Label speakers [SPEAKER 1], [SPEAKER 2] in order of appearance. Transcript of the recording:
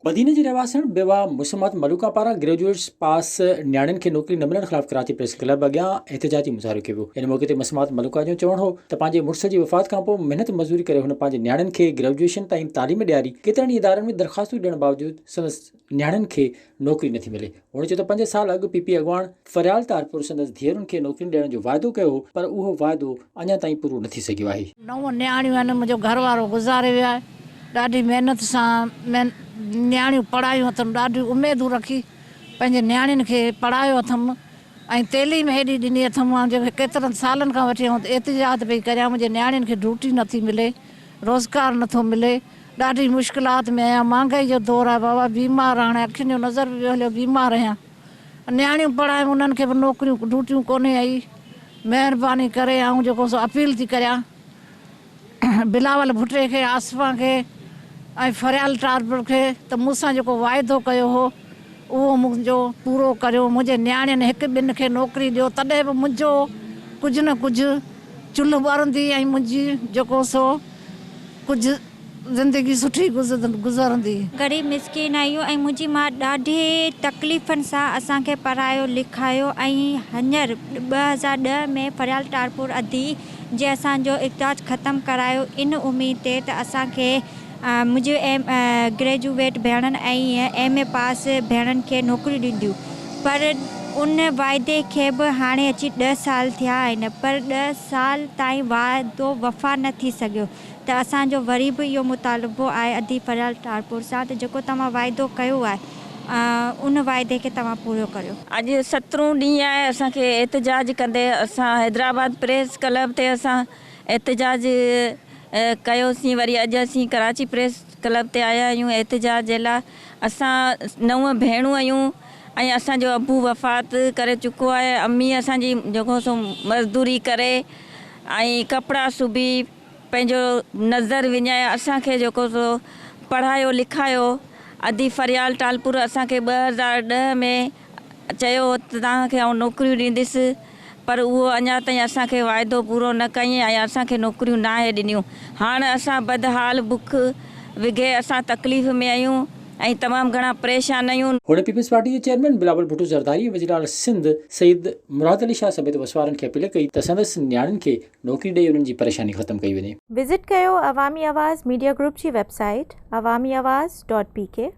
[SPEAKER 1] بدين جي رهواسڻ بيوا مسمات ملوڪا پاران گريجوئيٽس پاس نياڻين کي نوڪري نه ملڻ خلاف ڪراچي پريس ڪلب اڳيان احتجاجي مظاهرو ڪيو ويو. ان موقعي تي مسمات ملوڪا جو چوڻ هو ته پنهنجي مڙس جي وفات کانپوء محنت مزدوري ڪري هن پنهنجي نياڻين کي گريجوئيشن تائين تعليم ڏياري، ڪيترن ئي ادارن ۾ درخواستون ڏيڻ باوجود سندس نياڻين کي نوڪري نٿي ملي. هن چيو ته پنج سال اڳ پي پي اڳواڻ فريال تارپور سندس ڌيئرن کي نوڪرين ڏيڻ جو واعدو ڪيو هو پر اهو واعدو اڃا تائين پورو نه ٿي سگهيو آهي.
[SPEAKER 2] نو نياڻيون آهن، منهنجو گهر وارو گذاري ويو آهي، ڏاڍي محنت سان نياڻيون پڙهايون اٿم، ڏاڍيون اميدون رکي پنهنجي نياڻين کي پڙهايو اٿم ۽ تعليم هيڏي ڏني اٿم، آئون ڪيترن سالن کان وٺي آئون احتجاج پئي ڪريان، منهنجي نياڻين کي ڊيوٽي نٿي ملي، روزگار نٿو ملي، ڏاڍي مشڪلات ۾ آهيان، مهانگائي جو دور آهي بابا، بيمار هاڻي اکين جو نظر به ويو هليو، بيمار آهيان، نياڻيون پڙهايم انهن کي به نوڪريون ڊيوٽيون ڪونهي آئي، مهرباني ڪري آئون جيڪو سو اپيل ٿي ڪريان بلاول ڀٽي کي، آصفه کي ۽ فريال ٽالپر کي ته مون سان جيڪو واعدو ڪيو هو اهو منهنجو پورو ڪريو، منهنجي نياڻين هڪ ٻن کي نوڪري ڏيو تڏهن به منهنجو ڪجهه نه ڪجهه چلهه ٻرندي ۽ منهنجي جيڪو سو ڪجهه زندگي سٺي گذرندي.
[SPEAKER 3] غريب مسڪين آهيون ۽ منهنجي ماء ڏاڍي تڪليفن سان اسان کي پڙهايو لکايو ۽ هنيئر 2010 ۾ فريال ٽالپور ادي جي اسان جو احتجاج ختم ڪرايو ان اميد تي ته اسان کي منهنجي ايم گريجوئيٽ ڀيڻن ۽ ايم اي پاس ڀيڻن کي نوڪريون ڏينديون پر ان واعدي کي به هاڻي اچي ڏهه سال ٿيا آهن پر ڏهه سال تائين واعدو وفا نه ٿي سگهيو ته اسان جو وري به اهو مطالبو آهي ادي فريال ٽالپور سان ته جيڪو توهان واعدو ڪيو آهي ان واعدي کي توهان پورو ڪريو.
[SPEAKER 4] اڄ سترهون ڏينهن آهي اسان کي احتجاج ڪندي اسان حيدرآباد پريس ڪلب تي اسان احتجاج ڪيوسين وري اڄ اسين ڪراچي پريس ڪلب تي آيا آهيون احتجاج جي لاء اسان نو ڀيڻون آهيون ۽ اسان جو ابو وفات ڪري چڪو آهي امي اسان جي جيڪو سو مزدوري ڪري ۽ ڪپڙا سبي پنهنجو نظر وڃائي اسان کي جيڪو سو پڙهايو لکايو ادي فريال ٽالپور اسان کي 2010 ۾ چيو هو ته توهان کي آئون نوڪريون ڏينديس پر اهو اڃا تائين اسان کي واعدو پورو نه ڪيائين ۽ اسان کي نوڪريون ناهي ڏنيون. هاڻ اسان بدحال بک وگهي اسان تڪليف ۾ آهيون ۽ تمام گهڻا پريشان آهيون.
[SPEAKER 1] هن پيپلز پارٽي جي چيئرمين بلاول ڀٽو زرداري ۽ وزيراعليٰ سنڌ سيد مراد علي شاهه سميت وسوارن کي اپيل ڪئي ته سندس نياڻين کي نوڪري ڏئي انهن جي پريشاني ختم ڪئي وڃي.
[SPEAKER 5] وزٽ ڪيو عوامي آواز ميڊيا گروپ جي web site Awami Awaz dot P K.